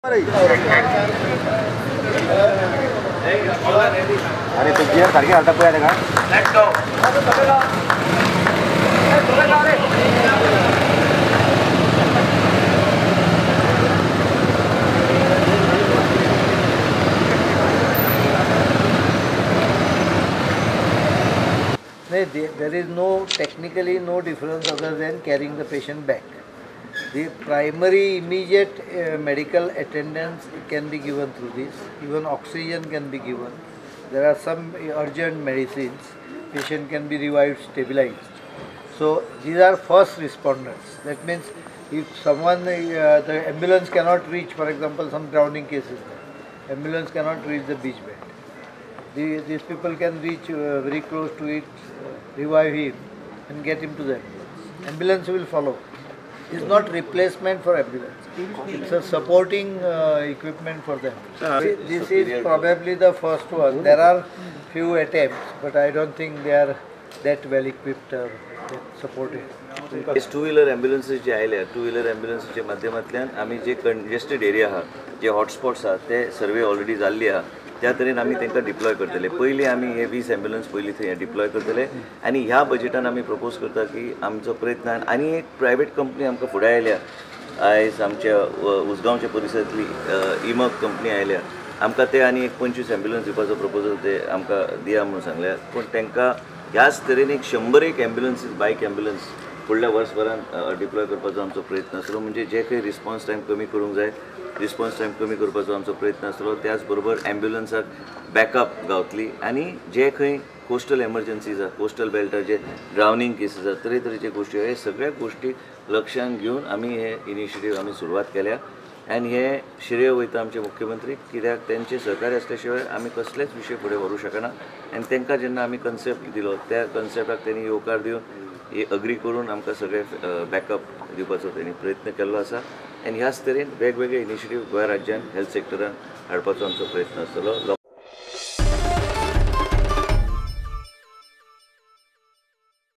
अरे तो गियर सारखे घालता पळय ताका. Let's go. There is no, technically no difference other than carrying the patient back. The primary immediate medical attendance can be given through this. Even oxygen can be given. There are some urgent medicines. Patient can be revived, stabilized. So these are first responders. That means if someone, the ambulance cannot reach, for example, some drowning cases, ambulance cannot reach the beach bed. These people can reach very close to it, revive him and get him to the ambulance. Ambulance will follow. It's not replacement for ambulance. It's a supporting equipment for them. See, this is probably the first one. There are few attempts, but I don't think they are that well equipped or that supported. Two wheeler ambulances जे आयल्या, two wheeler ॲम्ब्युलन्सीच्या माध्यमांतल्यान आमी जे congested area आहा, जे hotspots आहा, ते survey already जाल्ली आहा, त्या तरेन आमी तांकां डिप्लॉय करतले. पयलीं आमी हे 20 ॲम्ब्युलन्स पयलीं थंय डिप्लॉय करतले आनी ह्या बजेटान आमी प्रपोज करता की आमचो प्रयत्न आनी एक प्रायवेट कंपनी आमकां फुडें आयल्या. आयज आमच्या उसगांवच्या परिसरांतली इमक कंपनी आयल्या, आमकां ते आनी एक 25 ॲम्ब्युलन्स दिवपाचो प्रपोजल ते आमकां दिया म्हणून सांगल्या. पूण तांकां ह्याच तरेन एक 100 ॲम्ब्युलन्सीस, बायक ॲम्ब्युलन्स फुडल्या वर्सभरान डिप्लॉय करपाचो आमचो प्रयत्न आसलो. म्हणजे जे खंय रिस्पॉन्स टायम कमी करूंक जाय, रिस्पॉन्स टायम कमी करपाचो आमचो प्रयत्न आसलो. त्याच बरोबर ॲम्ब्युलन्साक बॅकअप गावतली आनी जे खंय कोस्टल एमर्जन्सीज आहा, कोस्टल बेल्टार जे ड्रावनींग केसीस आहा, तरेतरेचे गोश्टी, हे सगळ्या गोश्टी लक्षांत घेवन आमी हे इनिशिएटीव आमी सुरवात केल्या. आनी हे श्रेय वयता आमचे मुख्यमंत्री, कित्याक तेंचे सहकार्य आसल्या शिवाय आमी कसलेच विशय फुडें व्हरूंक शकना. आनी तांकां जेन्ना आमी कन्सेप्ट दिलो, त्या कन्सेप्टाक तेणी येवकार दिवन हे अग्री करून आमकां सगळे बॅकअप दिवपाचो तेणी प्रयत्न केल्लो आसा. आनी ह्याच तरेन वेगवेगळे इनिशिएटीव गोंय राज्यान हेल्थ सेक्टरान हाडपाचो आमचो प्रयत्न आसतलो.